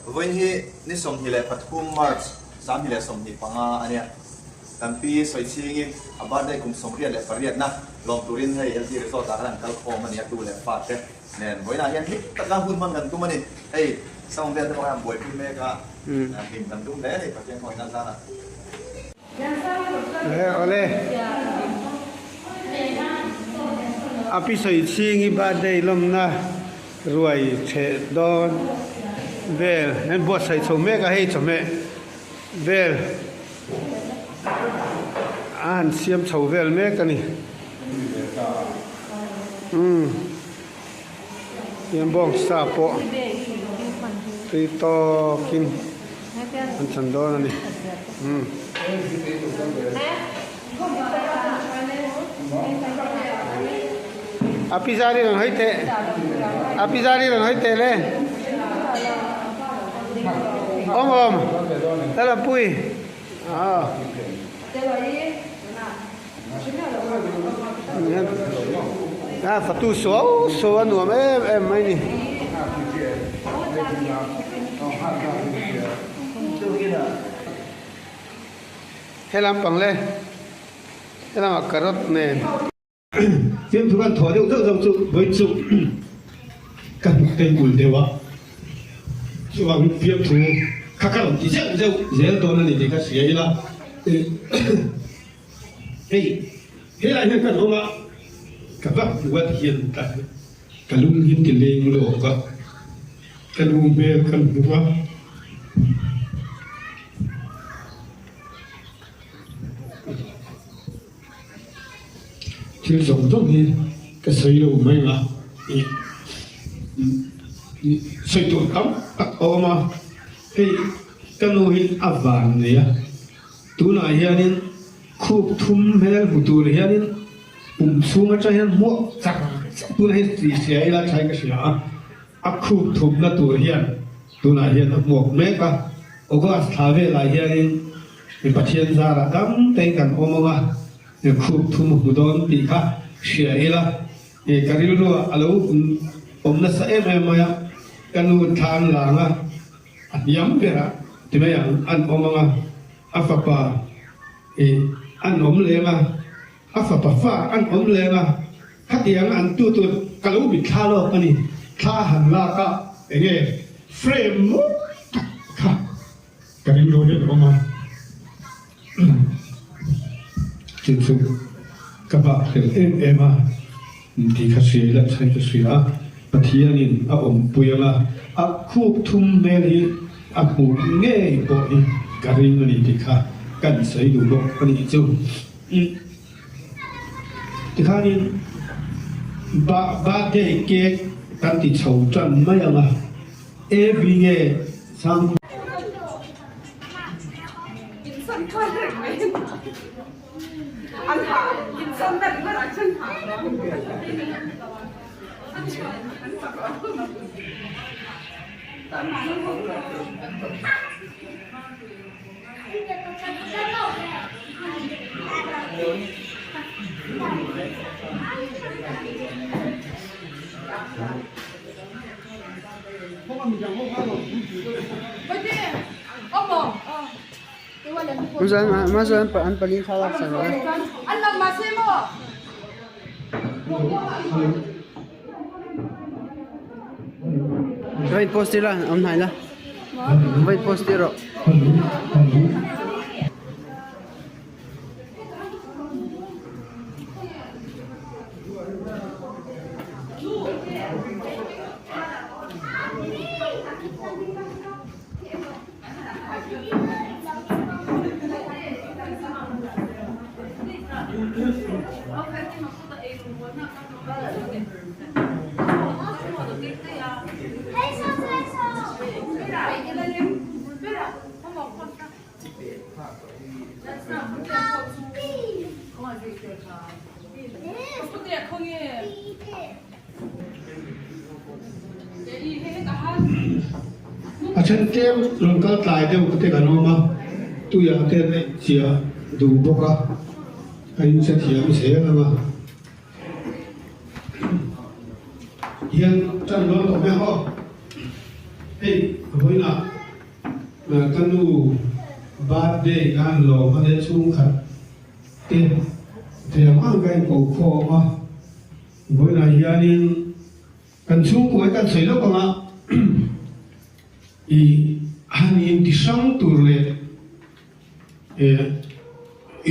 Vawiin hi ni 23 March 2025 a nia. Kan pi sawi chhingin a birthday kum 88 na lawm turin hei LT Resort ah khan an kal khawm a ni a, tu leh fa te nen vawiinah hian hlim taka hun hman kan tum a ni. Hei sound vel te pawh hian buaipui mek a, hlim kan tum hle a ni Pathian hawina zanah. Le awle a pi sawi chhingi birthday lawmna ruai chheh dawn vel an buatsaih chho mek a hei chawhmeh vel a han siam chho vel mek a ni umm hian bawngsa pawh tui tawkin. An chan dawn a ni. Umm. A pi zari rawn hawi teh. A pi zari rawn hawi teh le. Awm awm. Lalampui. Aw. A fatu suau suau a nuam em em mai ni. Helam pang le helamah carrot nen. Fiamthu kan thawh deuh deuh deuh chu vawi chu ka hnuk te ul deuh a, chuvangin fiamthu kha ka rawn ti zeuh zeuh zel dawn a ni tih ka hria ila. Hei helai hian kan awm a, ka va hmu a ti hian ka ka lung hi ti leng lawk a, ka nu hmel kan hmu a. Thil zawng zawng hi ka sawi lo mai ang a, sawi tur tam tak a awm a, hei ka nu hi a van nei a. Tunah hianin khup thum hmel hmu tur hianin pum chhung atang hian hmuah chak chak tunah hian tih hria ila thain ka hria a, a khup thumna tur hian tunah hian a hmuak mek a, August thla velah hianin mi Pathian zarah dam tein kan awm ang a, khup thum hmu dawn tih kha hria ila ka rilruah a lo awm nasa em em mai a, ka nu thlan lang a. A hniam berah ti mai ang an awm ang a, a fapa i an awm leng a, a fapa fa an awm leng a, khatiang an tu tur ka lo mit thla lawk a ni, thla han lak a enge frame mawi tak kha ka rilru hian a awm a, chu chu ka bak hlel em em a. Tih kha hria ila chhai ka hria a, Pathianin a awmpui ang a, a khup thum hmel hi a hmuh ngei pawh hi ka ring a ni tih kha kan sawi duh bawk a nih chu. Tikhanin birthday cake kan ti chho tan mai ang a, Evi nge Sangkhum? An pali thlalak chang a. Vai post ila awm hnai la vai post tir rawh. A then tlem rawn kal tlai deuh te kan awm a, tuiah te an en chiah duh bawk a, a inche thiam zel ang a. Hian tan dawn tawh mai ang aw, hei vawiinah. Ka nu birthday ka han lawm a nia chhungkhat te thei ang ang ka inko khawm a, vawiinah hianin kan chhungkua hi kan sawi lawk ang a, i han inti hrang tur leh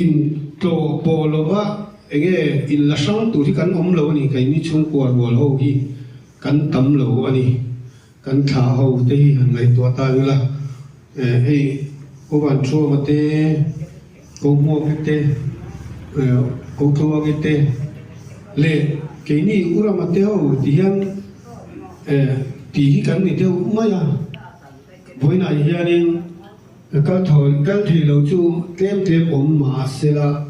in tlawh pawh lova enge in la hrang tur hi kan awm lo a ni, keini chhungkua rual ho hi kan tam lo a ni. Kan thla ho te hi han ngaihtuah ta ila, hei Ko Vanthuama te, Ko Hmuaki te, Ko Tluangi te leh keini U Rama te ho ti hian tih hi kan ni deuh mai a. Vawiinah hianin kal thaw kal thei lo chu tlem tlem awm mahsela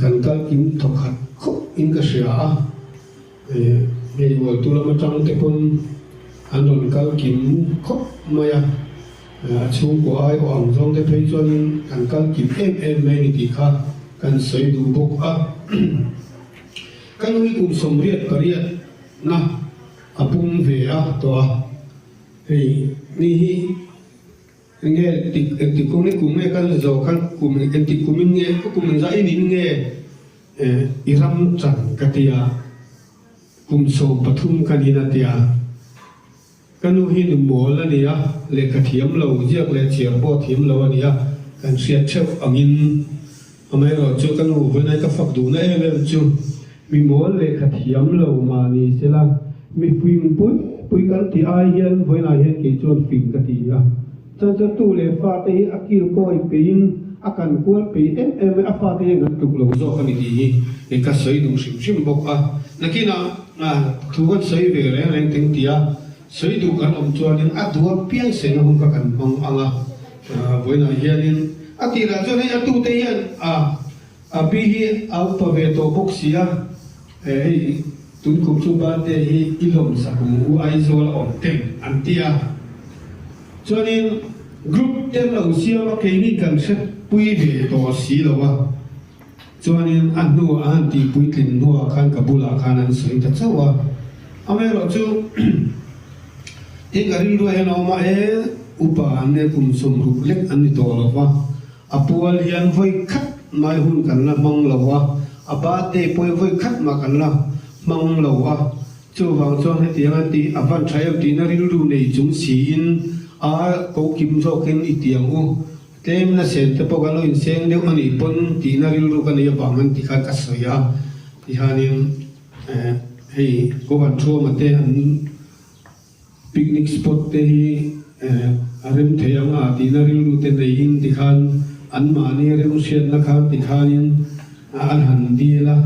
Kan kal kim thawkhat khawp in ka hria a, hei Ualtu lam atang te pawn an rawn kal kim khawp mai a, a chhungkaw ai awh ang zawng te phei chuanin kan kal kim em em mai a ni tih kha kan sawi duh bawk a. Ka nui kum 88 na a pum ve a tawh a, hei ni hi. Enge tik engtik kum ni kum nge kan zo khan kum engtik kum in nge kum engzah in in nge i ram chan ka tia kum 13 ka nin a tia ka nu hi nu mawl a nia lehkha thiam lo ziak leh chhiar pawh thiam lo a nia kan hriat theuh angin amaherawh chu ka nu vawiinai ka fak duhna em em chu mi mawl lehkha thiam lo mahni sela mi fing pui pui kan tih ai hian vawiinah hian kei chuan fing ka ti a. Chanchantu leh fate hi a kil kawi peiin a kan kual pei em em mai, a fate hian kan tluk lo zawk a ni tih hi eng ka sawi duh hrim hrim bawk a. Nakinah thu kan sawi ve reng reng teng tia sawi duh kan awm chuanin a duh apiang saina hun kha kan hmang ang a, vawiinah hianin a tirah chuan hei a tute hian a A pi hi a upa ve tawh bawk si a, hei tun kum chu birthday hi i lawm sak ang u Aizawl a awm teng an ti a. Chuanin group te lo siam a keini kan hre pui ve tawh si lo a, chuanin a hnu a han tih puitlin hnuah khan ka bulah khan an sawi ta chauh a. Amaherawhchu tin ka rilru hian a awm a, e upa an nia kum 60 lek an ni tawh lo va, A pual hian vawi khat mai hun kan la hmang lo a, a birthday pawh hi vawi khat mah kan la hmang lo a, chuvang chuan hetiang a tih a van tha em tihna rilru nei chung siin a ko kim zawkin i ti ang u, tlemna sen te pawh kan lo inseng deuh a nih pawn tihna rilru ka nei avang an ti khan ka sawi a, tihianin hei ko van thuama te an. Picnic spot te hi a rem thei ang a tihna rilru te neiin tikhan anmahni remhriatna kha tikhanin an han dil a,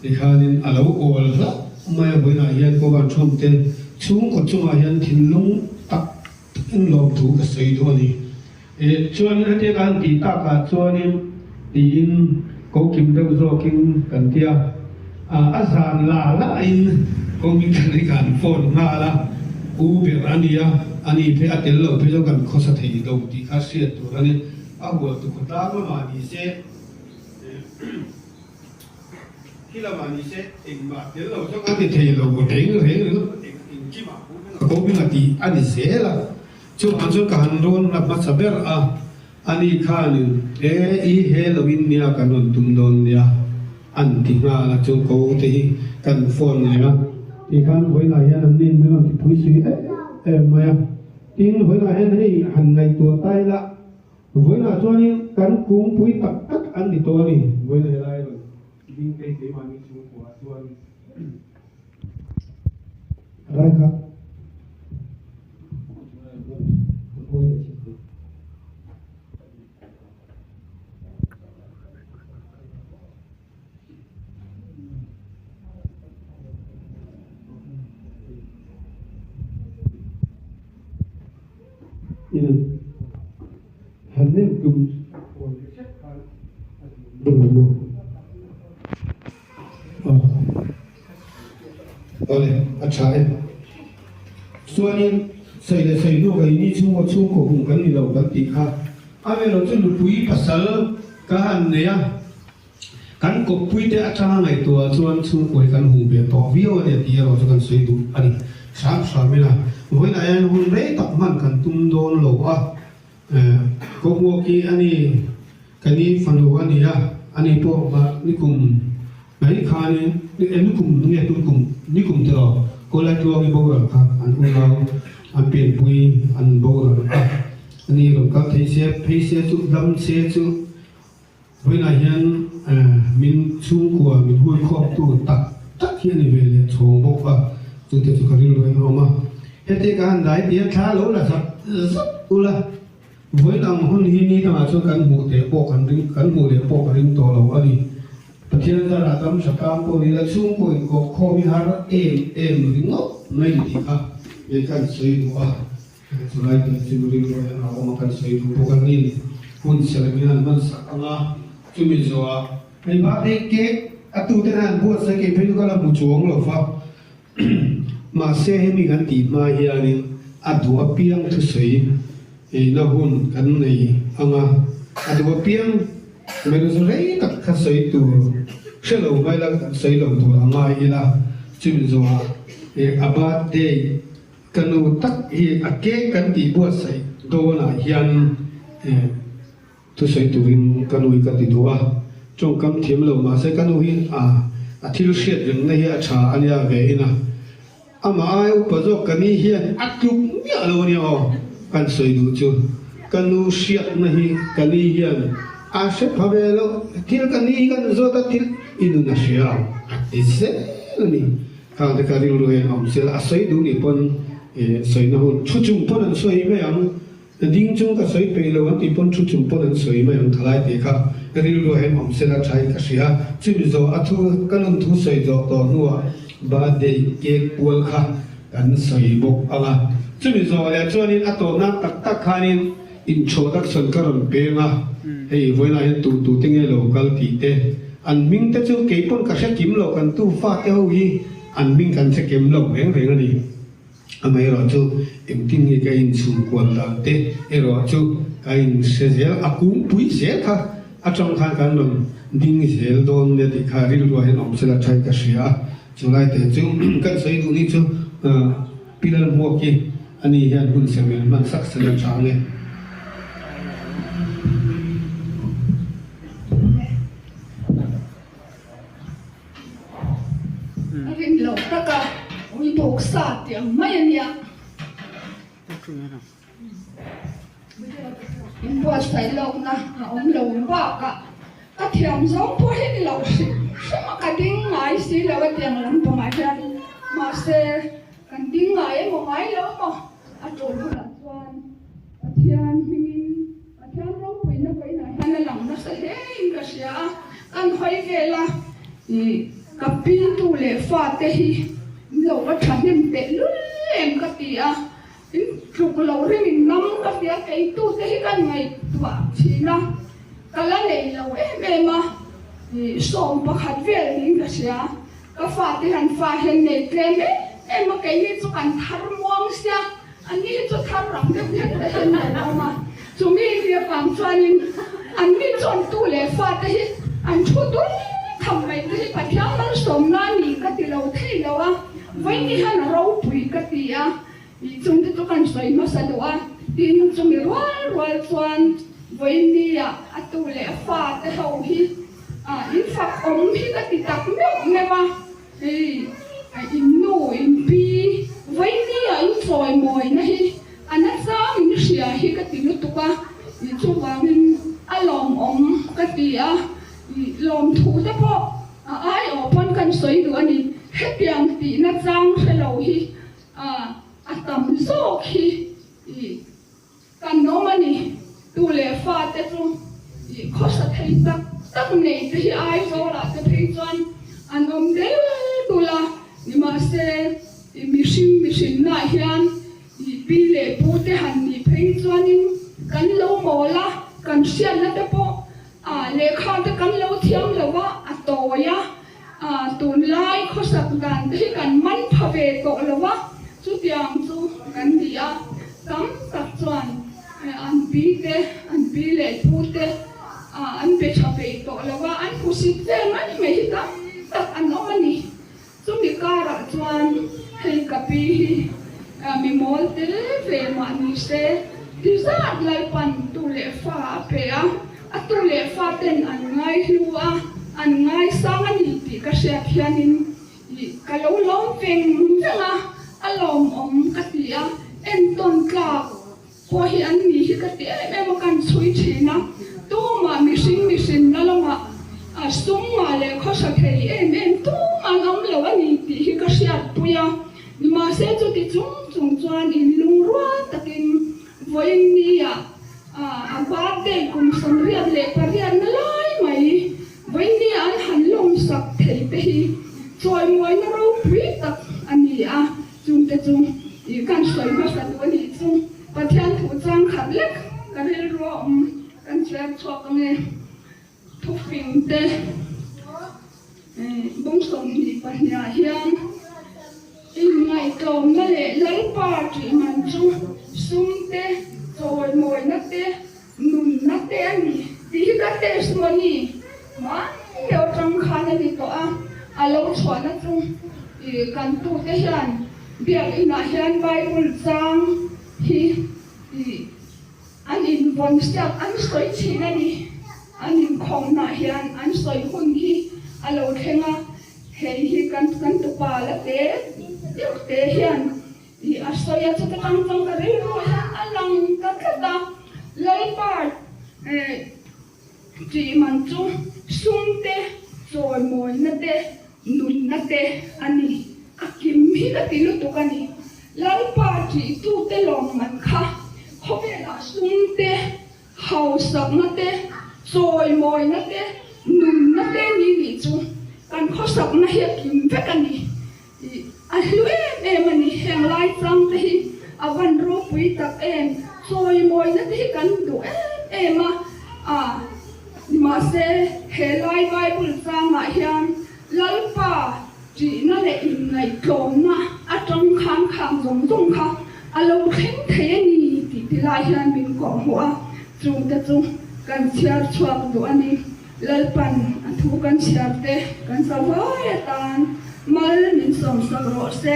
tikhanin a lo awl hlauh mai a vawiinah hian Kovan Trump te chhungkaw chungah hian thinlung tak takin lawmthu ka sawi duh a ni. Chuan hetia ka han tih takah chuanin tiin ko kim deuh zawkin kan ti a, a zan la lain ko min thlan hi ka han phone nghal a, u ber a nia, ani phei a tel lo phei chuan kan khawsa thei lo tih kha hriat tur a ni, a hual tu khawtlang lamah ni se, khi lamah ni se engmah tel lo chuan kan ti thei lo reng reng ringawt engkimah ko min a tih a ni zel a. Chuvang chuan ka han rawn la hmasa ber a, ani khanin, E, i he lo in nia kan rawn tum dawn nia, an ti nghal a, chung ko te hi kan phone leh a, ti khan vawiinah hian an nin min rawn ti pui sui em em mai a, tin vawiinah hian hei han ngaihtuah ta ila, vawiinah chuanin kan kungpui tak tak an ni tawh a ni, vawiinah helai rawn ding phei keimahni chhungkuaah chuan. Helai kha. Awle, a tha e. Chuanin sawi leh sawi hnu ka ini chhungkaw chhungkaw hung kan ni lo kan tih kha. A ve lo chu nupui pasal ka han nei a, kan kawppui te atanga ngaihtuah chuan chhungkaw hi kan hung ve tawh viau a nia tih erawh chu kan sawi duh a ni. Hram hram ila, vawiinah hian hun rei tak hman kan tum dawn lo a. Kawhmuak hi a ni, ka ni fanu a ni a, ani pawh mah nikum mai khanin, nikum nge tunkum, nikum tiraw Kawlai Tluangi boral kha an unau an pianpui an boral a, ani rawn kal thei se phei se chu dam se chu Vawiinah hian min chhungkua min huikhawptu tak tak hi a ni ve leh chhawng bawk a, chute chu ka rilru in a awm a. Heti ka han dai tia thla lo la zap zap ula, vawiin ang hun hi ni dangah chuan kan hmuh teh pawh kan ring kan hmuh leh pawh ka ring tawh lo a ni. Pathian zarah dam hra tang pawh ni la chhungkua inkawhkhawm hi har em em ringawt mai ni tih kha kan sawi duh a. Chulai kan chu rilru hian a awm a, kan sawi duh bawk a ni. Hun serh in an hman sak ang a, chumi zawhah hei birthday cake a tute hian an buatsaih kei phei chu ka la hmu chuang lo va. Mahse hemi kan tih hma hianin a duh apiang thusawi eina hun kan nei ang a, a duh apiang menu rei tak kha sawi tur hre lo mai la kan sawi lo tur a ngai ila, chumi zawhah a birthday Ka nu tak hi a ke kan tih buatsaih dawnah hian thusawi turin ka nu hi ka ti duh a, tawngkam thiam lo mahse ka nu hi a thil hriat rengna hi a tha a nia ve in a, amah aia upa zawk ka ni hian a tluk miah lo a nia aw kan sawi duh chu ka nu hriatna hi ka ni hian a hre pha ve lo, thil ka ni hi kan zawt a thil i nun a hria ang a ti zel a ni. Khang te kha rilru hian awm sela a sawi duh nih pawn sawina hun thu chung pawn an sawi mai ang, ding chung ka sawi peih lo an tih pawn thu chung pawn an sawi mai ang thalai tih kha rilru hian awm sela tha in ka hria. Chumi zawh a thu ka nun thu sawi zawh tawh hnuah birthday cake pual kha kan sawi bawk ang a. Chumi zawh leh chuanin a tawhna tak tak khanin Introduction ka rawn peng a, hei vawiinah hian tu tu te nge lo kal tih te, an hming te chu kei pawn ka hre kim lo, kan tu fa te ho hi an hming kan hre kem lo reng reng a ni. Amaherawh chu engtin nge ka inchhung kual dan te erawh chu ka inhre zel, a kungpui zel kha atang khan kan rawn ding zel dawn nia tih kha rilruah hian awm sela thain ka hria a, chulai te chu kan sawi duh ni chu Pi Lalhmuaki Ani hian hun semel hman sak sel a chang e. A rin loh tak a, ui bawk sa tih ang mai a nia. Inbuatsaih lawkna a awm lo bakah ka thiam zawng pawh hi ni loh hrim hrim a, ka ding ngai si lo a tiang lampangah hian mahse Kan ding ngai emaw ngai lo emaw a tul hunah chuan Pathian hmingin Pathian ropuina vawiinah hian a lang nasa hle in ka hria a, kan hawi vel a ih ka pi tu leh fate hi in lo va thahnem teh lul em ka ti a, in tluk lo ring in ngam ka ti a, keitute hi kan ngaihtuah thin a, ka la nei lo em em a, ih 11 vel niin ka hria. Ka fate han fa hian nei tlem em em a, keini chu kan thar muang sia, anni hi chu thar rang deuh hlek te hian an awm a, chumi ni avang chuanin anni chuan tu leh fate hi an thu dul tham mai te hi Pathian malsawmna a ni ka ti lo thei lo a, vawiin hian a ropui ka ti a, ih chungte chu kan sawi hmasa duh a, tin chumi rual rual chuan vawiin nia a tu leh a fate ho hi In fak awm hi ka ti tak meuh meuh a, hei in nu, in pi, vawinia in chawimawina hi a nachang in hria hi ka ti lutuk a, chuvangin a lawmawm ka ti a, lawmthu te pawh a aiawh pawn kan sawi duh a ni, hetiang tih nachang hre lo hi a tam zawk hi. Kan awm a ni. Tu leh fate chu ih khawsa thei tak tak nei te hi Aizawlah te phei chuan an awm del dul a, nimahse ih mihring mihrinnaah hian ih pi leh pu te han nih phei chuanin kan lo mawl a, kan hriatna te pawh ah lehkha te kan lo thiam lo a, a tawi a, ah tunlai khawsak dan te hi kan man pha ve tawh lo a, chutiang chu kan ni a, tam tak chuan an pi te, an pi leh pu te ah an be tha peih tawh lo a, an hmusit vel mai mai hi tam tak an awm a ni. Chumi karah chuan hei ka pi hi mi mawl tel ve mah ni se. Ti zat Lalpan tu leh fa a pe a, a tu leh fa ten an ngai hlu a, an ngaisang a ni tih ka hriat hianin ih ka lo lawm veng veng a, a lawmawm ka ti a, entawn tlak pawh hi an ni hi ka ti em em a, kan chhui thin a, tumah mihring mihrinna lamah a sum ngah leh khawsa thei em em tumah an awm lo a ni tih hi ka hriatpui a. Nimahse chuti chung chung chuan inlungrual takin vawiin nia a birthday kum 88 na lai mai vawiin nia an han lawmsak thei te hi chawimawina ropui tak a ni a, chungte chu ih kan sawi hmasa duh a nih chu Pathian thu chang khat lek ka rilru a awm kan chhiar chhuak ange. Thufing te bawng 22 ah hian inngaihtlawmna leh Lalpa tih man chu sum te, chawimawina te, nunna te a ni tih hi ka testimony hmanni atang khan a ni tawh a, a lo chhuahna chu kan tute hian biakinah hian Bible chang hi An invawn siak an sawi thin a ni. An inkhawmnaah hian an sawi hun hi a lo thleng a, hei hi kan kan tupa la te deuh te hian ih a sawi a, chuta tang chuan ka rilru hian a lang ta tlat a, Lalpa eh tih man chu sum te, chawimawina te, nunna te a ni. A kim hi ka ti lutuk a ni. Lalpa ṭihtute lawmman kha khawvelah sum te, hausakna te, chawimawina te, nunna te ni nih chu kan khawsakna hi a kim vek a ni. A hlu em em a ni. Heng lai chang te hi a van ropui tak em. Chawimawina te hi kan duh em em a. A, nimahse he lai Bible changah hian Lalpa ṭihna leh inngaihtlawmna aṭang khan khang zawng zawng kha a lo thleng thei a ni tih ti lai hian min kawhhmuh a, chungte chu kan chhiar chhuak duh a ni. Lalpan a thu kan chhiar te kan zavai atan mal min sawmsak rawh se.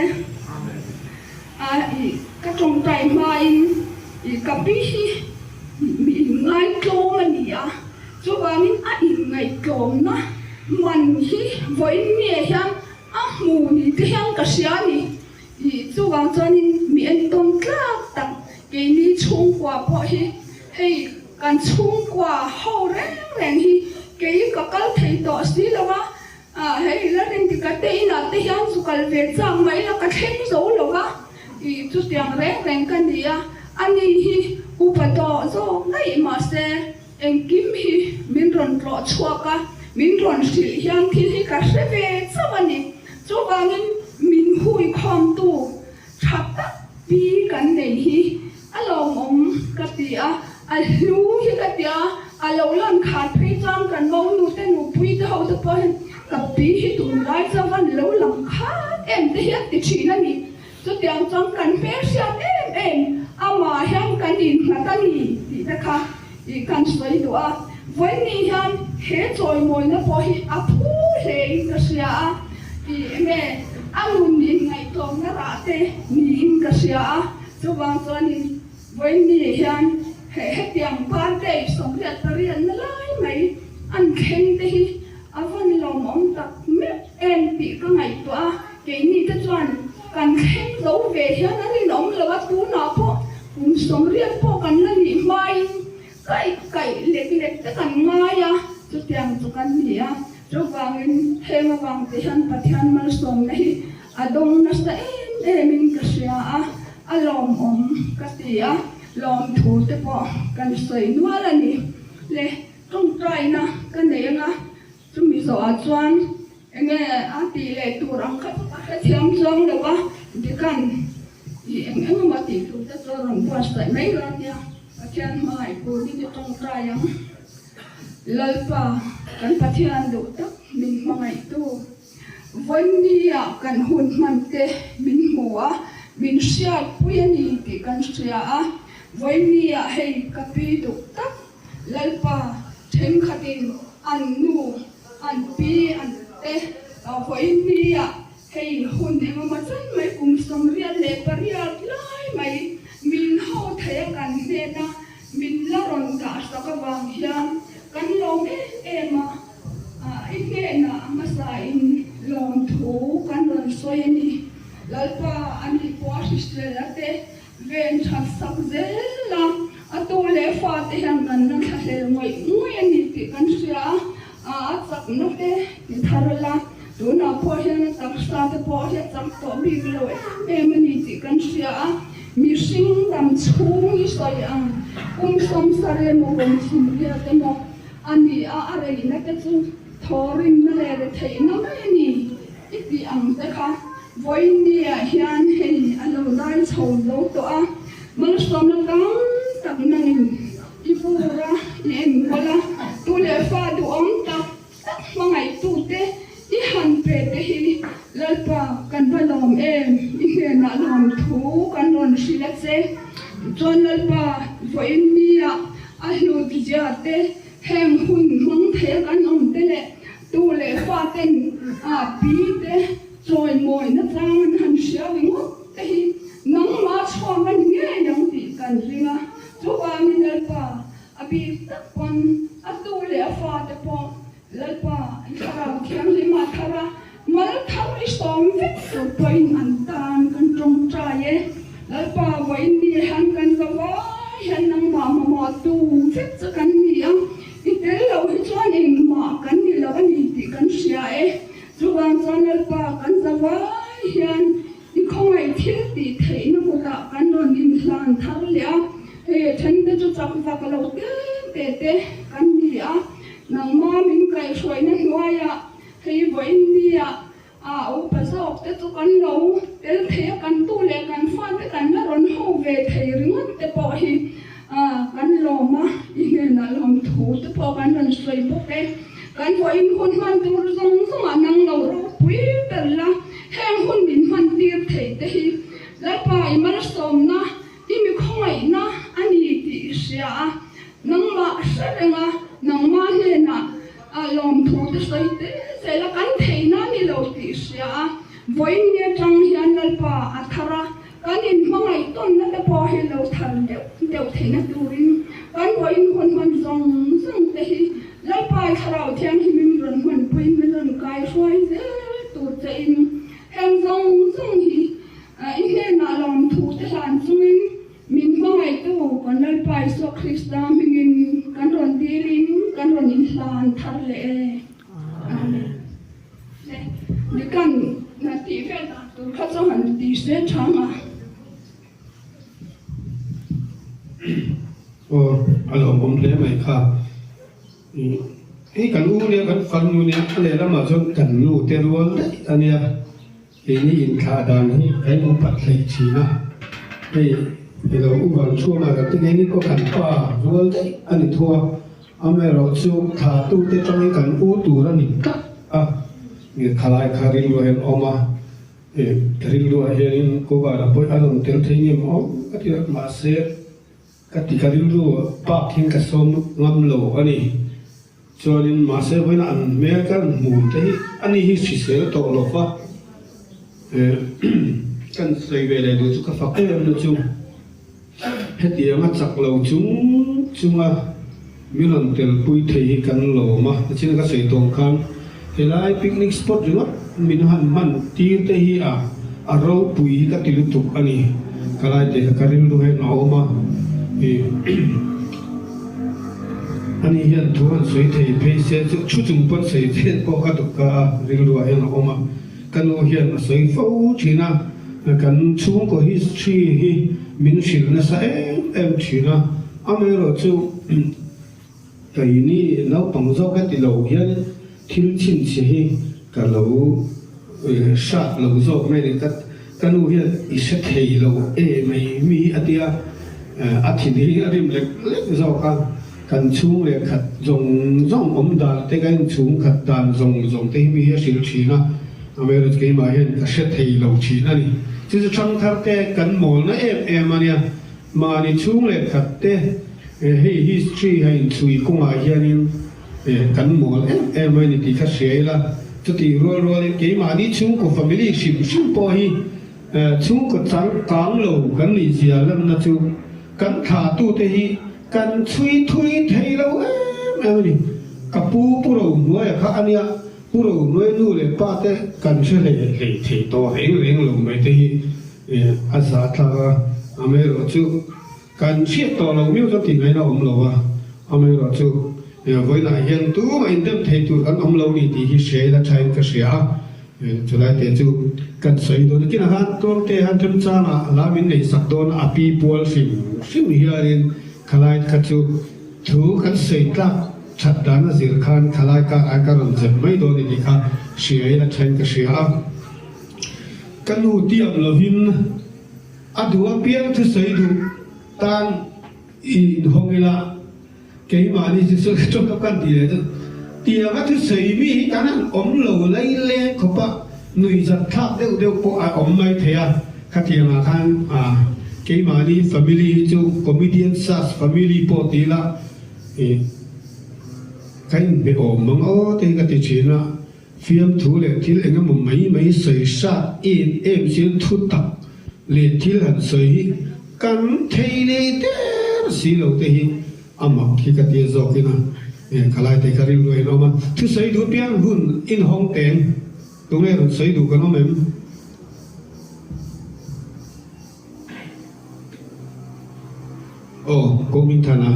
A i ka tawngtai hmain i ka pi hi mi inngaihtlawm a ni a, chuvangin a inngaihtlawmna man hi vawiin nge hian a hmu ni te hian ka hria a ni. I chuvang chuanin mi entawn tlak tak keini chhungkua pawh hi hei kan chhungkua ho reng reng hi kei ka kal thei tawh si lo a, Ah hei la rin tika te inah te hian zu kal ve chak mai la ka thleng zo lo va ih chutiang reng reng ka ni a, ani hi upa tawh zawk daih mahse engkim hi min rawn tlawh chhuak a, min rawn hrilh hian thil hi ka hre ve chauh a ni. Chuvangin min hui khawmtu tha tak pi kan nei hi A lawmawm ka ti a, a hlu hi ka ti a, a lo lan khat phei chuan kan monu te nupui te ho te pawh hian ka pi hi tunlai chuan an lo lang khat em te hi an ti thin a ni. Chutiang chuan kan hmelhriat em em amah hian kan innghat a ni tih te kha ih kan sawi duh a. Vawiin hian he chawimawina pawh hi a phu hle in ka hria a, ih enge a nun inngaihtlawmna rah te niin ka hria a. Chuvang chuanin vawiin hian he hetiang birthday 88 na lai mai an thleng te hi a vawn lawmawm tak meuh em tih ka ngaihtuah a, keini te chuan kan thleng zo ve hian a rinawm lo a, tunah pawh kum 80 pawh kan la nih hmain kaih kaih lek lek te kan ngai a, chutiang chu kan ni a, chuvangin heng avang te hian Pathian malsawmna hi A dawng nasa em em in ka hria a, a lawmawm ka ti a, lawmthu te pawh kan sawi nual a ni. Le tawngtaina ka nei anga chumi zawhah chuan enge a tih leh tur ang kha chu ka hrethiam chuang lo a, Dikan i eng eng emaw tih tur te chu a rawn buatsaih mai dawn nia, Pathian hmai kunin i tawngtai ang. Lalpa kan Pathian duh tak min hmangaihtu. Vawinia kan hun hman te min hmu a, min hriatpui a ni tih kan hria a. Vawinia hei ka pi duh tak Lalpa thenkhatin an nu, an pi, an te vawinia hei hun engemaw chen mai kum 88 lai mai min ho thei a kan hnena. avang hian kan lawm em em a, i hnenah a hmasain lawmthu kan rawn sawi a ni. Lalpa a nih pawh a hrisel a te ven that sak zel a, a tu leh fate hian kan la thlahlel ngawih ngawih a ni tih kan hria a, a chakna te ti thar la, tunah pawh hian a taksa te pawh hi a chak tawh bik lo em em a ni tih kan hria a, mihring dam chhung i sawi ang kum sawmsarih emaw kum sawmriat emaw a ni a, a reina te chu thawrimna leh retheihna mai a ni. I tih ang te kha vawiinniah hian hei a lo dai chho zo tawh a, malsawmna tam tak nangin i bur a, i enkawl a, tu leh fa duhawm tak tak hmangaihtute i han pe te hi Lalpa kan va lawm em, i hnenah lawm thu kan rawn hrilh a che. Tichuan Lalpa vawiinniah a hlut zia te heng hun hmang thei a kan awm te leh Tu leh fa ten a pi te chawimawi nachang an han hria ringawt te hi nangmah chhuak a ni ngei ang tih kan ring a, chuvangin Lalpa a bik tak pawn a tu leh a fa te pawh Lalpa i thlarau thianghlim a thar a, mal thar i sawm vek tur pawhin an tan kan tawngtai e. Lalpa vawiin ni han kan va vai hian nangmah mamawh tu vek chu kan ni a. I tel loh hi chuan engmah kan ni lo a ni tih kan hria e. Chuvang chuan Lalpa kan za vai hian i khawngaih thil tih theihna kutah kan rawn inhlan thar leh a, hei a then te chu chak vak lo te te te kan ni a, nangma min kaihhruaina hnuaiah hei vawiin nia A upa zawk te chu kan lo tel thei a, kan tu leh kan fate kan la rawn ho ve thei ringawt te pawh hi kan lawm a, i hnenah lawm thu te pawh kan rawn sawi bawk e. Kan vawiin hun hman tur zawng zawngah nang lo ropui ber la, heng hun min hman tir thei te hi Lalpa i malsawmna, i mi khawngaihna a ni tih i hria a, nangmah hre reng a, nangmah hnenah A lawmthu te sawi tel zel a, kan theihna a ni lo tih hria a, vawiin ni atang hian Lalpa a thar a, kan inhmangaih tawnna te pawh hi lo thar deuh deuh theihna turin kan vawiin hun hman zawng zawng te hi Lalpa i Thlarau Thianghlimin rawn hmanpuiin min rawn kai hruai zel tur che in heng zawng zawng hi i hnenah lawmthu te hlan chungin Min hmangaihtu kan Lalpa Isua Krista hmingin kan rawn dilin kan rawn inhlan thar leh e. Amen. Le, Nikan na tih vel dan tur kha chu han ti se thang a. Aw, a lawmawm hle mai kha. Hei kan u nia, kan farnu nia, a lehlamah chuan kan nu te rual daih a nia. Keini inthlah dan hi kan upat hleih thin a, hei i lo u vang chhuak a, kan ti keini pawh kan pa rual daih a ni tho a, amaherawhchu thlahtute tangin kan u tur a ni tlat a, khalai kha rilruah hian a awm a, rilruah hianin cover a pawih a rawn tel thei ngem awm ka ti a, mahse ka ti ka rilru bak hian ka sawm ngam lo a ni. Chuanin mahse vawiin an hmel kan hmu te hi ani hi hrisel tawh lo va, kan sawi ve leh duh chu ka fak em em na chu hetiang a chak lo chung chunga mi rawn telpui thei hi kan lawm a, nichin ka sawi tawh khan helai picnic spot ringawt min han hman tir te hi a a ropui hi ka ti lutuk a ni, ka lai te kha ka rilru hian a awm a. Ani hian thu han sawi thei phei se chu thu chung pawn sawi chet pawh ka duh ka a, rilruah hian a awm a. Ka nu hian a sawi fo thin a, kan chhungkaw history hi min hrilh nasa em em thin a. Amaherawhchu keini naupang zawk he ti lo hian thil chhinchhe hi ka lo hrat lo zawk mai a ni. Ka nu hian i hre thei lo e mai mi hi a tia, a thin hi a rim lek lek zawk a, kan chhung leh khat zawng zawng awm dan te, kan inchhung khat dan zawng zawng te hi mi hi a hrilh thin a, amaherawhchu keimah hian ka hre thei lo thin a ni. Chu chu thangthar te kan mawlna em em a nia, mahni chhung leh khat te hei history a inchhui kawngah hianin Kan mawl em em a ni tih kha hria ila, chutih rual rualin keimahni chhungkaw family hrim hrim pawh hi chhungkaw changkang lo kan nih zia lanna chu kan thlahtute hi kan chhui thui thei lo em em a ni. Ka pu Pu Rohnuaia kha a nia, Pu Rohnuai nu leh pa te kan hre hlei hlei thei tawh reng reng lo mai te hi a za tlak a, amaherawhchu kan hriat tawh lo miau chuan tih ngaihna a awm lo a, amaherawhchu vawiinah hian tumah indem thei tur kan awm lo ni tih hi hria ila thain ka hria a. Chulai te chu kan sawi dawn a, kinah khan Tluangte han remchangah lam in nei sak dawn a, a pi pual hrim hrim hianin khalai kha chu thu kan sawi tlak that dan a zir khan khalai kar ai ka rawn zep mai dawn i tih kha hria in a then ka hria a. Ka nu tiam lovin a duh apiang thusawi duh tan i inhawng ila. Keimahni chu sawi tawk a kan tih leh chu tianga thusawi mi hi kan han awm lo lai leng khawp a, nuihzat thlak deuh deuh pawh a awm mai thei a, khatiangah khan keimahni family hi chu comedian search family pawh ti ila ih ka inhmeh awm mang aw te hi ka ti thin a, fiamthu leh thil eng emaw mai mai sawi hrat em em chian thu tak leh thil han sawi hi kan thei leh der si lo te hi a mak hi ka tia zawk in a khalai te kha rilru a inawm a, thusawi duh piang hun inhawng teng tunge rawn sawi duh kan awm em? Aw, Ko Hmingthana,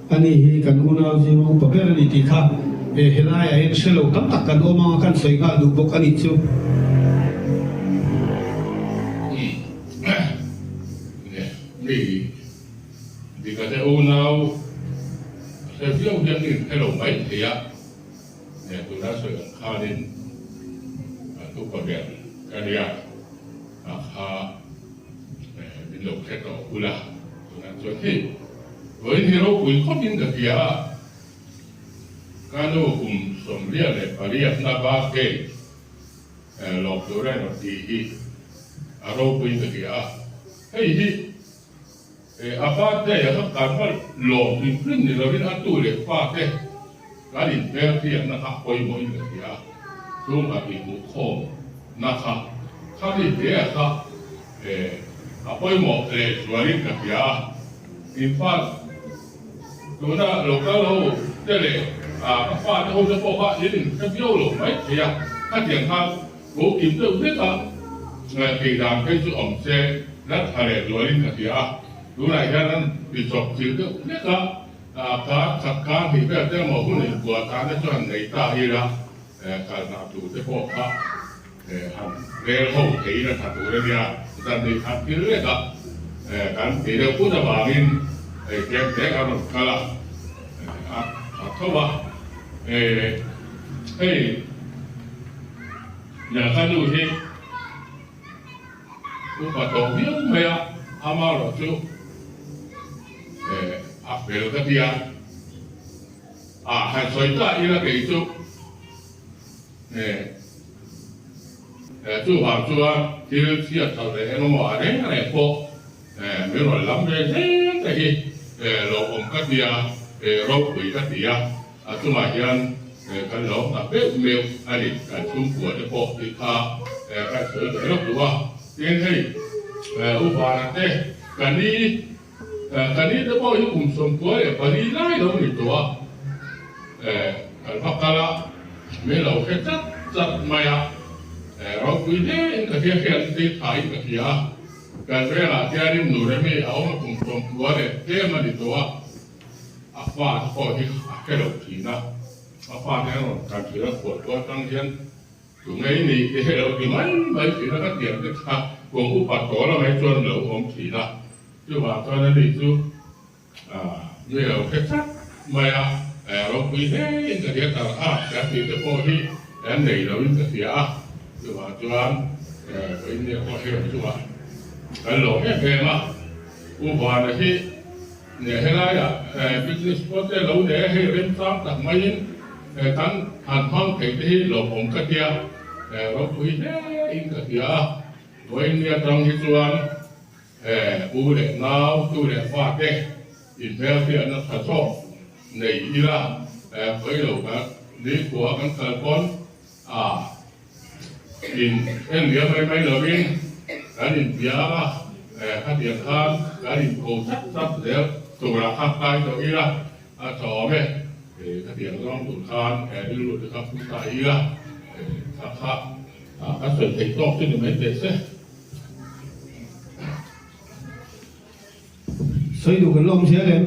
ani hi kan unau zing upa ber a ni tih kha helaiah hian hre lo tam tak kan awm ang a, kan sawi nghal duh bawk a nih chu. Mi dikate unau hre viau hian in hre lo mai thei a, tuna sawi ang khanin upa ber ka nia. A kha min lo hre tawh bul a, tunah chuan hei vawiin hi ropui khawpin ka hria a, ka nu kum 28 na birthday lawm tur a rawn tih hi a ropuiin ka hria a, hei hi a birthday a kha kan va lawm hrim hrim ni lovin a tu leh fa te kan inhmelhriatna kha pawimawhin ka hria a, chhungkhat inhmuhkhawm na kha khami hle a kha a pawimawh leh zualin ka hria a, in fact tuna local ho te leh ka fate ho te pawh kha in inhre viau lo mai thei a, khatiang khan ko kim deuh hlek a thei dan phei chu awm se la tha leh zualin ka hria a, tunah hian an ti chawp chilh deuh hlek a, kar khat kar hnih vel te emaw hun inbuah tana chuan nei ta ila. Kal hna tur te pawh kha han rel ho theiin a tha tur a nia, zan nei khat thil lek a kan tih deuh put avangin hei tlem tlek a rawn kal a, a tha tho a, hei ka nu hi upa tawh viau mai a, amaherawh chu a fel ka ti a. A han sawi ta ila kei chu chuvang chuan thil chhiat chho leh eng emaw a reng reng pawh min rawn lam ve zel te hi lawmawm ka ti a, ropui ka ti a, a chungah hian kan lawm tak meuh meuh a ni, kan chhungkua te pawh tih kha kan sawi ve lawk duh a, tin hei U Vana te ka ni Ka ni te pawh hi kum 94 lai lo ni tawh a, kan va kal a, min lo hre chat chat mai a, ropui hle in ka hria hriat te tha in ka hria a, kan velah hianin nu Remi a awm a kum 90 leh tlem a ni tawh a, a fa te pawh hi a hre lo thin a, a fa te an rawn kan thin a, khualtu atang hian Tunge i nih te hi lo ti mai mai thin a, ka tiang te kha kum upa tawh la mai chuan lo awm thin a, chuvang chuan ani chu mi lo hre chat mai a, ropui hle in ka hria tar a, kan tih te pawh hi kan nei lo in ka hria a, chuvang chuan India pawh hi rawn chungah kan lawm em em a, U Vana hi Helaiah picnic spot te lo nei a, hei remchang tak maiin kan han hmang thei te hi lawmawm ka tia, ropui hle in ka hria a. Vawiin atang hi chuan u leh nau, tu leh fa te inhmelhriatna tha zawk nei ila, khawi lo kan nikhua kan kal pawn a In en liam mai mai lovin kan inbiak a, khatiang khan kan inko chat chat zel. Turah kha kai tawh ila a tha awm e. Khatiang zawng tur khan rilru te kha pu ta ila kha kha ka sawi theih tawk chu ni mai teh se. Sawi duh kan la awm zel em?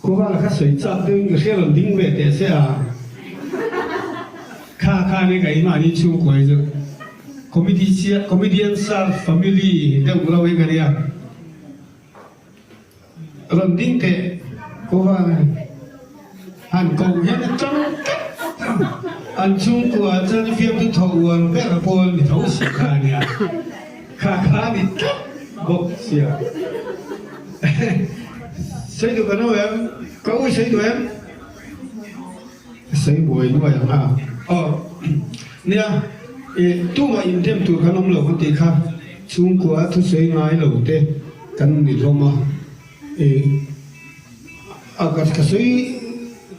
Khawvala kha sawi chak deuhin ka hria rawn ding ve teh se a. Kha kha nia ka imahni chhungkua hi chu comedy comedian star family deuh lo hi ka nia. Rawn ding teh Khawvala han ko hian a tang tlat an chhungkua chuan fiamthu tho uar ber pawl ni tho si kha nia. Kha kha ni tlat bawk sia. Sawi duh kan ho em? Ka ui sawi duh em? Sawi buai nuai ang a. Aw nia i tumah indem tur kan awm lo kan tih kha chhungkua thusawi ngai lo te kan ni hlawm a. I a ka ka sawi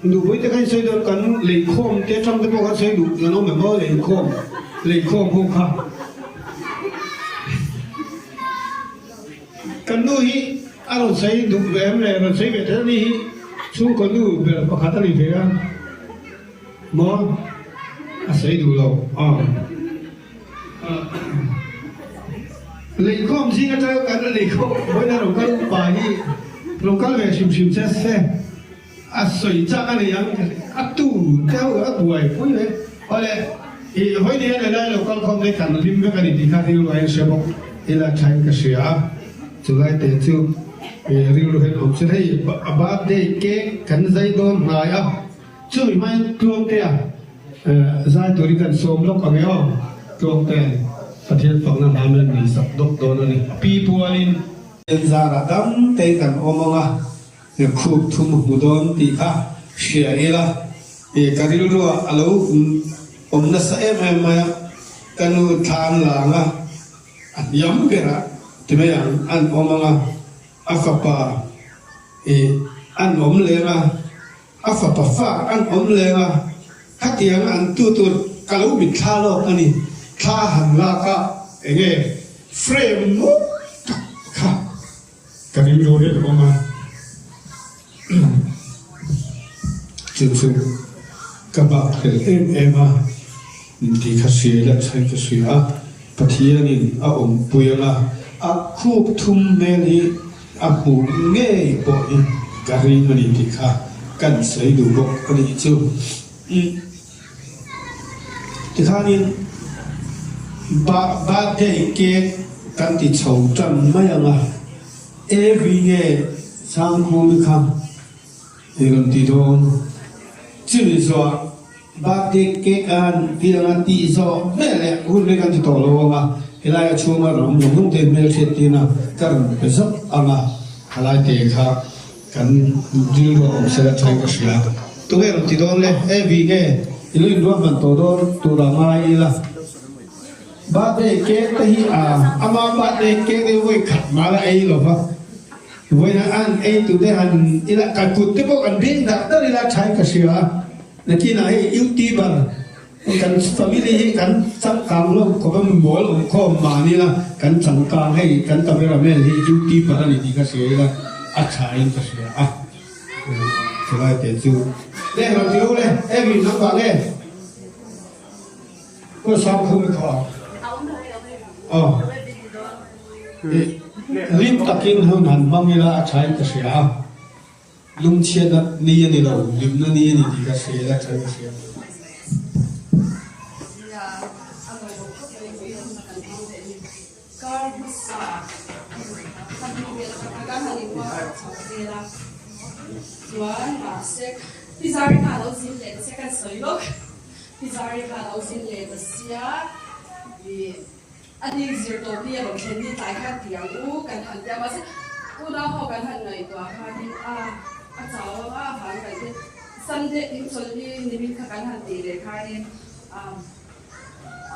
duhpui te kha in sawi dawn kan leikhawm te atang te pawh khan sawi duh kan awm em aw leikhawm leikhawm ho kha. Kan nu hi a rawn sawi duh ve em le? Rawn sawi ve theih a ni hi chhungkaw nu ber pakhat a ni ve a maw? A sawi duh lo a. Leikhawm zing atanga kan leikhawm vawiin a rawn kal upa hi rawn kal ve hrim hrim che se a sawi chak a ni ang a tu te ho a buaipui ve. Awle i vawiin hian helai lo kal khawm te kan hlim vek a ni tih kha rilru a inhre bawk ila thain ka hria a, chulai te chu rilru hian awm se hei a birthday cake kan zai dawn hnai a. Chumi hmain Tluangtea zai turin kan sawm lawk ang e aw. Tluangtea'n Pathian fakna hla men nei sak dawk dawn a ni. Pi pualin. Zarah dam te kan awm ang a, khup thum hmu dawn tih kha hria ila, ka rilruah a lo awm nasa em em mai a, ka nu thlan lang a, a hniam berah ti mai ang an awm ang a, a fapa an awm leng a. A fapa fa an awm leng a, khatiang an tu tur ka lo mit thla lawk a ni. Thla han lak a, enge frame mawi tak kha ka rilru hian a awm a. Chu chu ka bak hlel em em a, tih kha hria ila chhain ka hria a, Pathianin a awmpui ang a, a khup thum hmel hi A hmuh ngei pawh hi ka ring a ni tih kha kan sawi duh bawk a nih chu. Umm tikhanin ba birthday cake kan ti chho tan mai ang a, every nge Sangkhumi kha i rawn ti dawn. Chumi zawh Birthday cake a han ti ang a tih zawh veleh hun hi kan ti tawh lo ang a, helai a chhunga ram zawng zawng te hmelhriat tina ka rawn pe zauh ang a, halai te kha kan rilru a awm sela thain ka hria. Tunge rawn ti dawn le? Evi nge i lo inruahman tawh dawn tura ngai ila? Birthday cake te hi a ama birthday cake hi vawi khat mal a ei lova, vawiin an ei tute han ila ka kut te pawh kan beng dah dar ila thain ka hria a. Nakinah hei YouTuber kan family hi kan changkang lo khawp a, mimawl awm khawm mahni la kan changkang hei kan cameraman hi YouTuber a ni tih ka hria ila a tha in ka hria a chulai te chu le rawn ti ho le Evelyn nang vah nge ko sang khum i kha aw lim takin hun han hmang ila a tha in ka hria a. Lungchhiatna ni a ni lo, hlimna ni a ni tih ka hria ila tha ka hria. Nia, a ngaihawm khawp mai ui hun kan hmang leh ni. Kar hmasa kan hmu vel a, kan han inkuah chho vel a, chuan mahse Pi Zari kha a lo zin leh ta sia, kan sawi lawk, Pi Zari kha a lo zin leh ta sia, ih. A ni zir tawp ni a rawn thlen ni tlai khan ti ang u kan han ti a, mahse unau ho kan han ngaihtuah khanin a a chau ang a han kan ti Sunday in chawlh hi nimin kha kan han tih leh khanin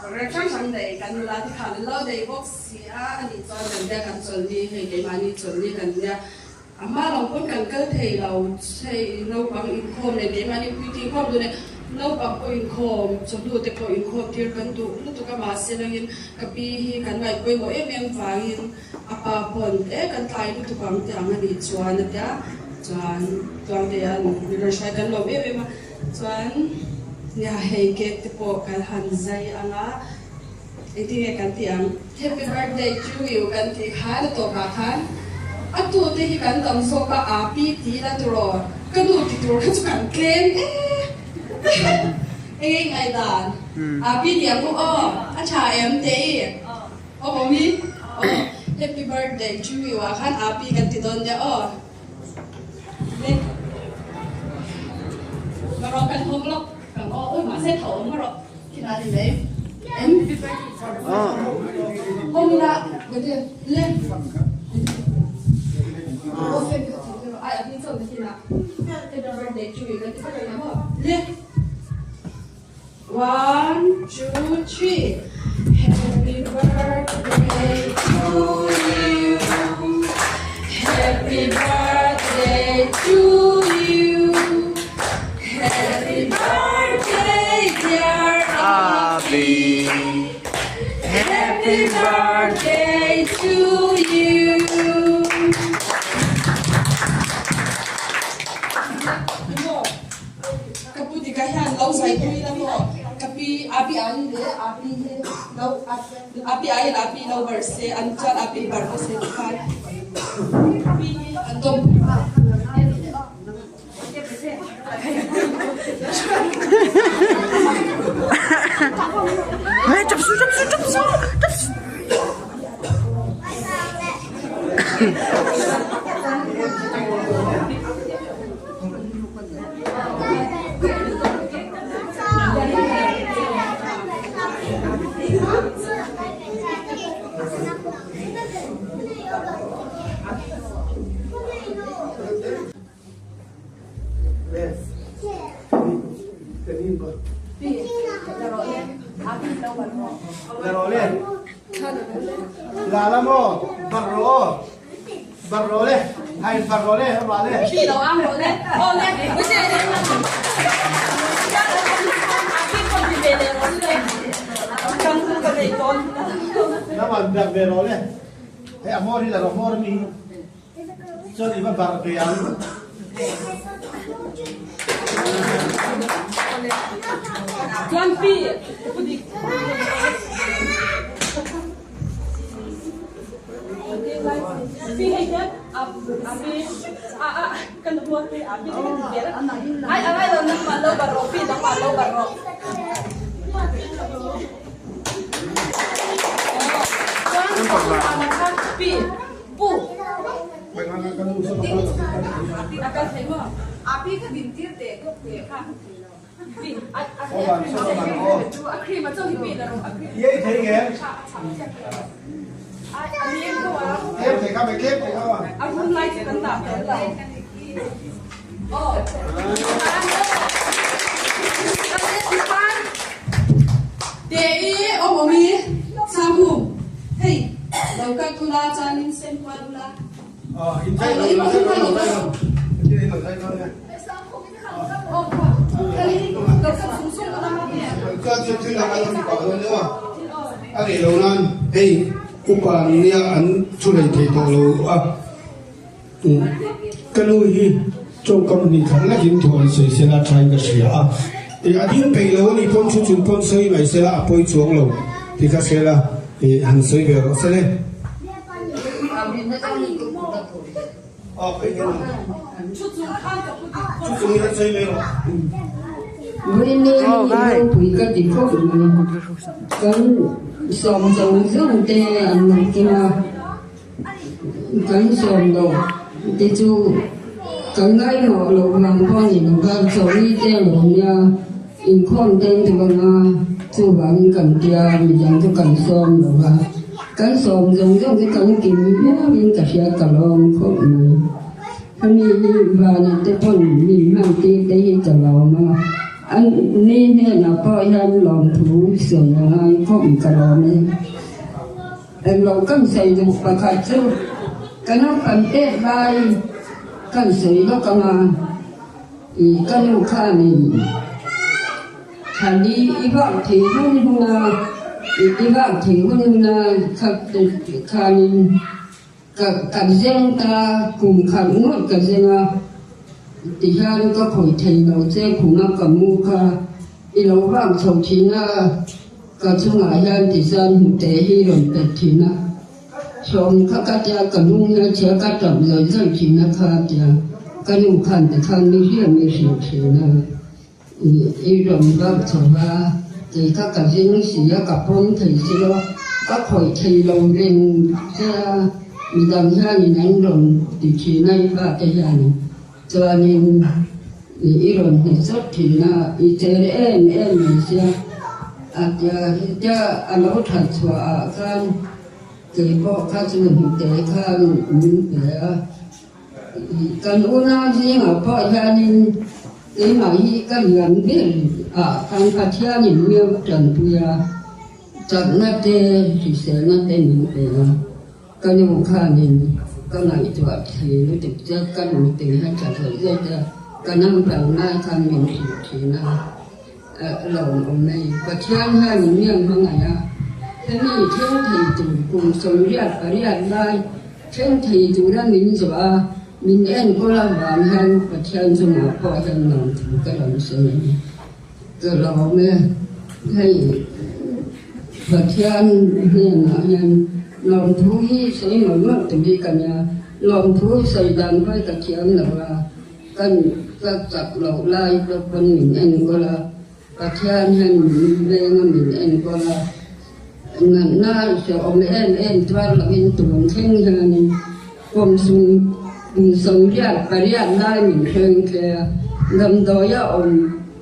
program hrang hrang nei kan nula te khan an lo nei bawk si a, a nih chuan kan tia kan chawlh ni hei keimahni chawlh ni kan nia a hma lam pawn kan kal thei lo hei naupang inkhawm leh keimahni puitling khawm dun e. Naupang pawh inkhawm, chawhnu te pawh inkhawm tir kan duh lutuk a, mahse langin ka pi hi kan ngaihpawimawh em em vangin a pa pawn e kan tlai lutuk ang tih ang a nih chuan a tia, chuan Tluangtea min rawn hruai kan lawm em em a, chuan nia hei cake te pawh kan han zai ang a, engtin nge kan tih ang? Happy birthday to you kan tih khan a tawpah khan a tu te hi kan tam zawk a, aa pi ti ila turaw ka nu ti tur kha chu kan tlem e eng eng ngaihdan aa pi ti ang u aw a tha em te i aw mawmi aw happy birthday to you ah khan aa pi kan ti dawn nia aw le marawh kan hawng lawk kan aw ui mahse tho awm marawh. One, two, three. Happy birthday to you. Happy birthday to you. Happy birthday dear Api Happy birthday to you Ka pu tika hian lo zai pui la maw ka pi Api ai leh Api hi lo Api ai in Api lo bar se an chuan Api bar bawk se tikhan Pi hi an dawm Chuan i va barh ve ang. Chuan pi pu dik. Pi hei hian a a pi a a kan hua pi a pi te kan ti vel a. Ai a ngai lo nangmah lo barh rawh pi nangmah lo barh rawh. Chuan pi Pu. A kal thei maw? Api kha din tir teh kawp teh kha. Pi a a cream a cho hi pi la rawh a cream. Yei thei nge? A lem ko a. Tlem thei kha mai tlem thei kha ma. A rum lai chu kan dah tel lo. Oh. Te i awm awm i Sanghu hei lo kal thula chuanin sem kual ula. A nih loh nan hei upa nia an thu lei thei tawh lo a. Ka nu hi tawngkam hnih khat lekin thu an sawi sela thain ka hria a, ih a ding peih lo a nih pawn thu chung pawn sawi mai sela a pawi chuang lo tih ka hria la, ih han sawi ve rawh sele. Thu chung in han sawi mai rawh. Vawiin hi ropui ka ti khawp mai. Kan sawm zawng zawng te an lo kim a. Kan sawm loh te chu kan ngaimawh loh vang pawh a ni lo va, chawi te a lo nia, inkhawm te an ti bawk a, chuvangin kan tia midang chu kan sawm lo va, kan sawm zawng zawng chu kan kim viauin ka hria ka lawm khawp mai. Hemi hi vanah te pawn mi hman tir te hi ka lawm a, an ni hnenah pawh hian lawmthu sawi a ngai khawp ka lawm e. Englo kan sawi duh pakhat chu ka naupang pek lai kan sawi lawk ang a, ih ka nu khanin. Thali i vak thei hun hun a, i vak thei hun hun a khanin ka ka zeng ta, kum khat ngawt ka zeng a, tihian ka khawih thei lo che khuma ka mu kha i lo vak chho thin a, ka chungah hian tichuan hnute hi rawn pet thin a. Sawm kha ka tia ka lung hi a chhia ka tap zawih zawih thin a kha tia ka nu khan ti khan mi hriat mi hrilh thin a i rawn vak chho va kei kha ka zing si a ka pawm thei si lo ka khawih thei lo reng che a midang hianin an rawn ti thin a i pa te hianin chuanin i rawn hne chawt thin a i cher em em mai sia a tia tia a lo that chhuah ah khan. Kei pawh kha chu hnute khan min pe a, kan unau zingah pawh hianin keimah hi ka lian ber a, kan Pathianin miau tanpui a, chakna te hriselna te min pe a, ka nu khanin ka ngaihtuah thei lutuk che, ka nute hian tha zawih zawih te ka naupang lai khan min hrilh thin a. Lawm awm mai. Pathian hianin mi an hmangaih a, hemi thleng thei tur kum 88 lai thleng thei tura min zawh a, min enkawl avang hian Pathian chungah pawh hian lawmthu ka rawn sawi a ni. Ka lawm e, hei Pathian hnenah hian lawmthu hi sawi mawlh mawlh tur hi ka nia, lawmthu sawi dan pawh hi ka thiam lo a. Kan ka chak loh lai te pawn min enkawl a, Pathian hian min veng a min enkawl a, natna hrehawm em em tuar lohin tun thleng hianin kum sum kum 78 lai min thleng thle a, damdawi a awm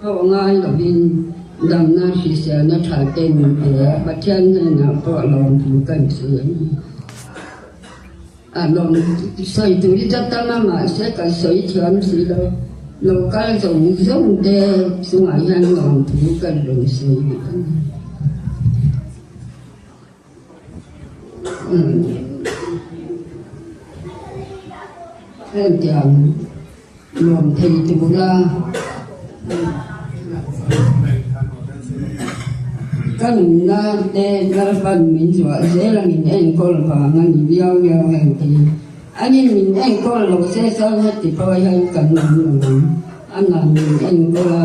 pawh ngai lohin damna hriselna tha te min pe a, Pathian hnenah pawh lawmthu kan sawi a ni. A lawm sawi tur hi chu tam a mahse ka sawi thiam si lo, lo kal zawng zawng te chungah hian lawmthu ka rawn sawi duh a ni. Hetiang lawm thei tura ka nunna te Lalpan min zuah zel a min enkawl vang a ni viau viau heng te hi. Ani min enkawl lo se chuan heti pawh hian kan awm lo ang. Amah min enkawl a,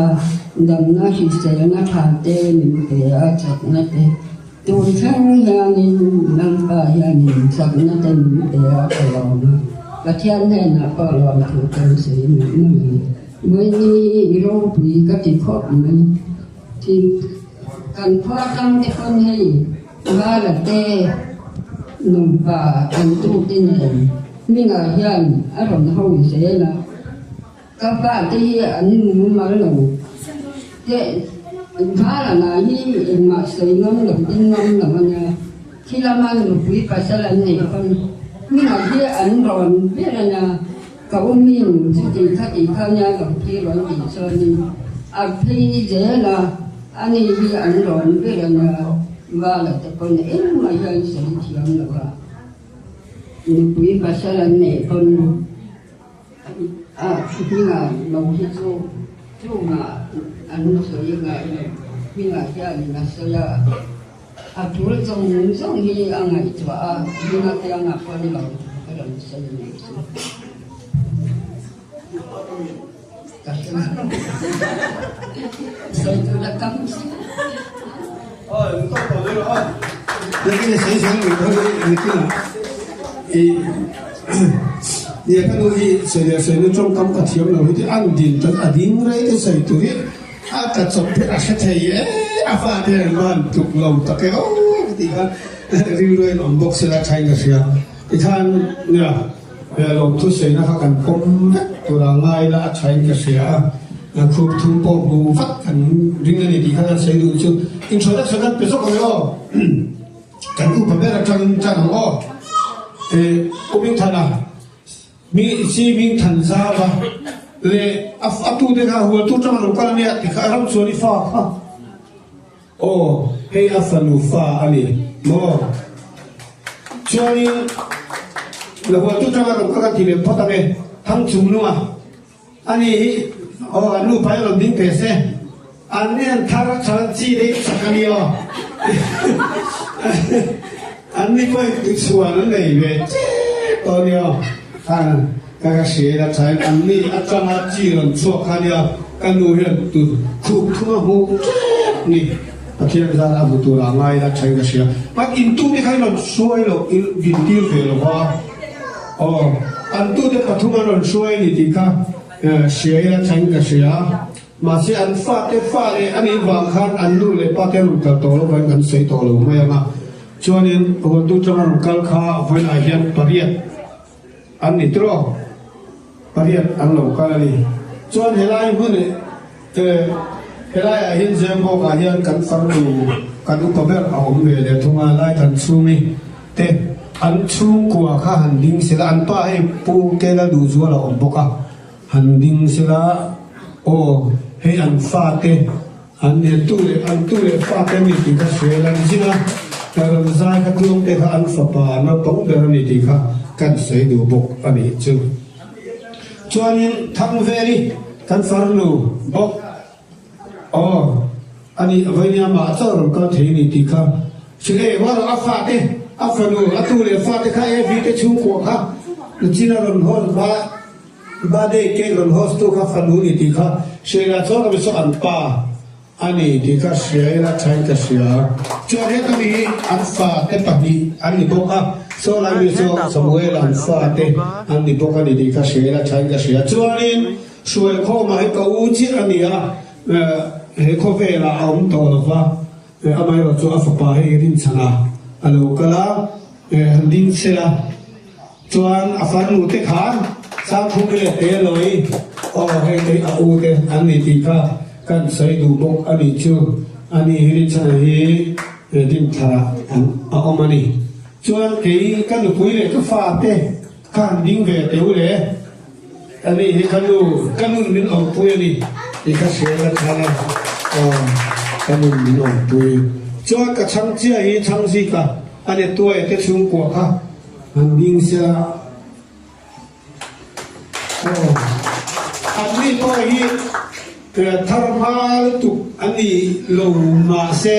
damna hriselna tha te min pe a, chakna te. Tun thleng hianin Lalpa hianin chakna te min pe a ka lawm a, Pathian hnenah pawh lawmthu kan sawi mawlh mawlh ang. Vawiini hi i ropui ka ti khawp mai. Thil kan khua tang te pawn hei Vala te nupa an tute nen hmingah hian a rawn ho zel a. Ka pa te hi an mumal lo te Vala lah hi engmah sawi ngam lo ding ngam lo a nia, khi lama nupui pasal an neih pawn hmingah hi an rawn ber a nia, ka u min chuti kha ti kha nia lo phei rawn tih chuanin a phei zel a, ani hi an rawn ber a nia, Vala te pawn engmah hian sawi thiam lo a, nupui pasal an neih pawn. A hmingah lo hi chu chungah an sawi ngai lo, hmingah hianin a sawi a, a tul zawng zawng hi a ngaihtuah a, hminga kiangah pawh ni lo ka rawn sawi mai chu. Ka hre lo. Sawi tur a tam si. Nia ka nu hi sawi leh sawi na tawngkam ka thiam lo hi ti an din tan a ding rei te sawi tur hi a tla chawp te a hre thei e a fa te an van tluk lo tak e aw ka tih khan rilru a inawm bawk sela thain ka hria tikhan nia lawmthu sawina kha kan pawm vek tura ngai la a thain ka hria a. Khup thum pawh hmu vat kan ring a ni tih kha kan sawi duh chu introduction kan pe zawk ang e aw. Kan upa ber atangin tan ang aw. Eh, U Mingthana, mi si Mingthan zava leh a a tute kha hualtu tang a lo kal ania ti kha ram chuan i fa kha. Aw, hei a fanu fa a ni maw? Chuanin la hualtu tang a lo kal kan ti leh phawt ang e, Thangchungnunga. Ani hi aw an nupa hi rawn ding ve se. An ni an thar than chi dei chak a ni aw. An ni pawhin tuchhuan an nei ve tep tawh a ni aw. Khan ka ka hria ila thain an ni atanga chi rawn chhuak kha a nia ka nu hian tu khup thung a hmuh tep ni. Pathian zar a hmu tur ah ngai ila thain ka hria. An intu te kha in rawn hruai loh in din tir ve lo va aw. An tute pathum an rawn hruai a ni tih kha hria ila thain ka hria. Mahse an fate fa leh a nih vang khan an nu leh pa te rawn kal tawh lo vangin kan sawi tawh lo mai ang a. Chuanin Hualtu tanga rawn kal kha vawiinah hian pariat an ni tiraw? Pariat an lo kal a ni. Chuan helai hmun eh helaiah hian Zembawkah hian kan farnu kan upa ber a awm ve leh thung a, Laithan chhungi te an chhungkua kha han ding sela an pa hei Pu Kela Duhzuala a awm bawk a. Han ding sela aw, hei an fate an nia tu leh an tu leh fate a ni tih kha hrial an zin a, ka rawn zai kha tluangte kha an fapa naupang ber a ni tih kha kan sawi duh bawk a nih chu. Chuanin Thangveli kan farnu bawk aw a nih vawinia mah chauh rawn kal thei a ni tih kha hrilh e, huan a fate a fanu a tu leh fate kha e vite chhungkua kha nachin a rawn hawn hma Birthday cake rawn host tu kha fanu ni tih kha hria ila chuan ka misaw an pa a ni tih kha hria ila thain ka hria. Chuan heta mi hi an fa te pahnih an ni bawk a, saw lai mi chu Samuel an fa te an ni bawk a ni tih kha hria ila thain ka hria. Chuanin Hruaikhawma hi ka u chiah a ni a, he khawvelah a awm tawh lo va, amaherawh chu a fapa hei rinchhanah a lo kal a, han ding sela. Chuan a farnu te khan Sangkhumi leh Teloi aw hei te hi a u te an ni tih kha kan sawi duh bawk a nih chu. Ani hi Richana hi Dinthlarah an a awm a ni. Chuan kei ka nupui leh ka fa te kha han ding ve teu le. Ani hi ka nu, ka nun min awmpui a ni tih ka hria la chhan a, aw ka nun min awmpui. Chuan ka chhang chiah hi Chhangzika a ni tuai te chhungkua kha. An ding sia aw. An ni pawh hi thar hma lutuk an ni lo mahse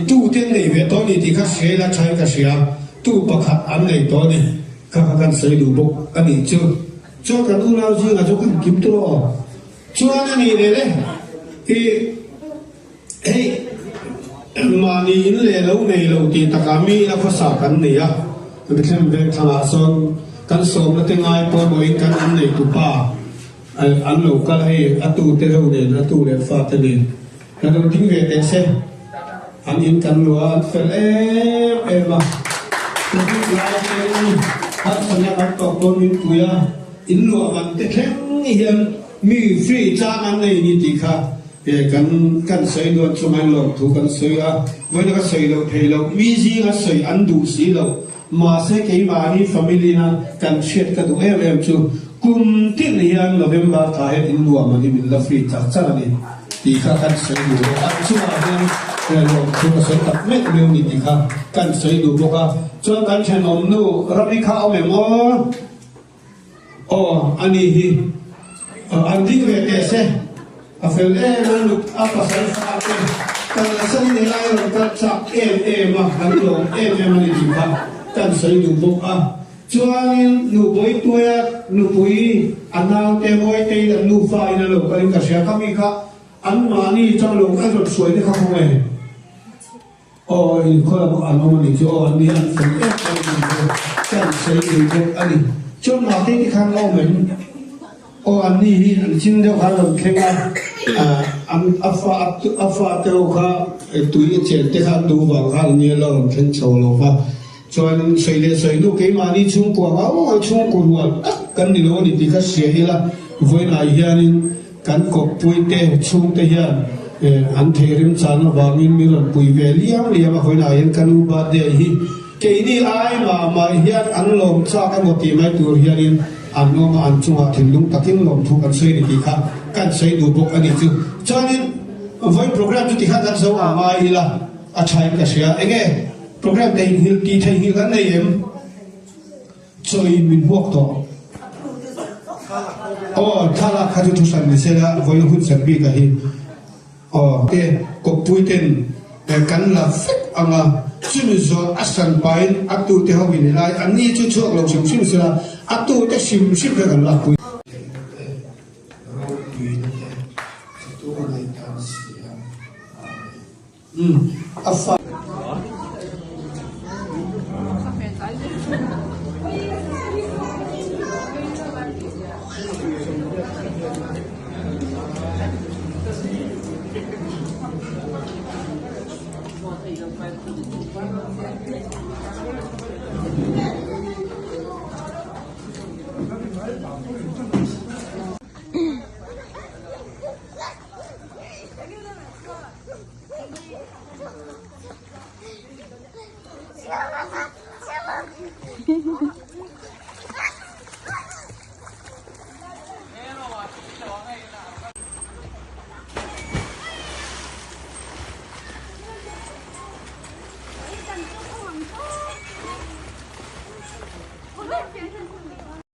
tu te an nei ve tawh a ni tih kha hria ila thain ka hria. Tu pakhat an nei tawh a ni. Kha kha kan sawi duh bawk a nih chu. Chuan kan unau zingah chu kan kim tur aw. Chuan a nih leh le i. Hei, mahni in leh lo nei lo tih takah mi ina khawsa kan nei a, Bethlehem veng thlangah sawn kan sawmna te ngai pawimawhin kan an nei tupa an lo kal hei a tu te ho nen a tu leh fa te nen kan lo ding ve teh se an in kan luah a an fel em em a Covid lai ten harsatna kan tawh pawn min pui a in luah man te thleng hian mi free chang an nei ni tih kha He kan kan sawi duan chu ngain lawm thu kan sawi a, vawiin ka sawi loh thei loh, mi zinga sawi an duh si lo, mahse keimahni family na kan hriat ka duh em em chu kum tin hian November thla hian in nuam an hi min la free char char a ni tih kha kan sawi duh bawk a, chungah hian lawm thu ka sawi tak meuh meuh ni tih kha kan sawi duh bawk a, chuan kan thenawm nu Rami kha a awm em aw? Aw, a ni hi. An ding ve teh se. A fel em a, nut a pasal fa te kan nasa ni nei lai rawn kal chak em em a, kan lawm em em a ni tih kha kan sawi duh bawk a. Chuanin nupui tuaia nupui a naute Mawitei an nufa in a lo kalin ka hria kha mi kha anmahni chang lo a rawn hruai te kha khaw nge? Aw inkhawla pawh an awm a nih chu aw an ni an fel em em a nih chu kan sawi duh bawk a ni. Chuan mahte te khan a awm em? Aw an ni hi an chin deuh khan rawn thleng a, an a fa a fa te ho kha tui a chen te kha an duh vang khan an ni a la rawn thleng chho lo va. Chuan sawi leh sawi hnu keimahni chhungkua ngau ngau chhungkaw rual tak kan ni lo a ni tih kha hria ila vawiinah hianin Kan kawppuite chhungte hian an theih remchang avangin mi rawn pui ve liam liam a, vawiinah hian ka nu birthday hi keini ai mah mah hian an lawm chak emaw tih mai tur hianin an awm a, an chungah thinlung takin lawmthu kan sawi ni tih kha kan sawi duh bawk a nih chu. Chuanin vawiin program chu tikhan kan zo ang ngai ila a thain ka hria. Enge program theihnghilh tih theihnghilh kan nei em? Chawiin min hmuak tawh. Aw, thlalak kha chu thuhran ni sela, vawiin hun serh bik a hi. Aw te kawppui ten kan la vek ang a, chumi zawh a san pahin a tute ho in helai an ni chu chhuak lo hrim hrim sela a tute hrim hrim kha kan lakpui. Theihna te, ropuina te, chatuan a intan si a. Amen. Umm a fa.